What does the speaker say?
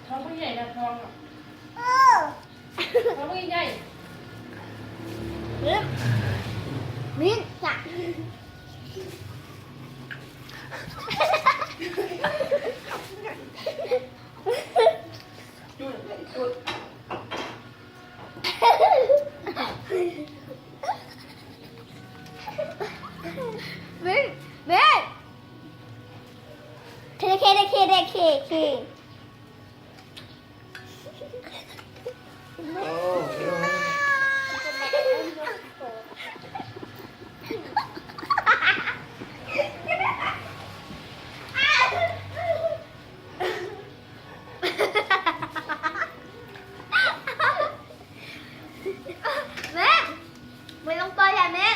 ທ້ອງບໍ່ໃຫຍ່ນະ ທ້ອງ ເອີ ທ້ອງບໍ່ໃຫຍ່ ເອີ ມິນ ຈຸດ ຈຸດ. ເບັງ ເບັງ ເຄ ເຄ ເຄ ເຄ ເຄ ເຄ. ແມ່ ໄປລົງໄປແລ້ວແມ່.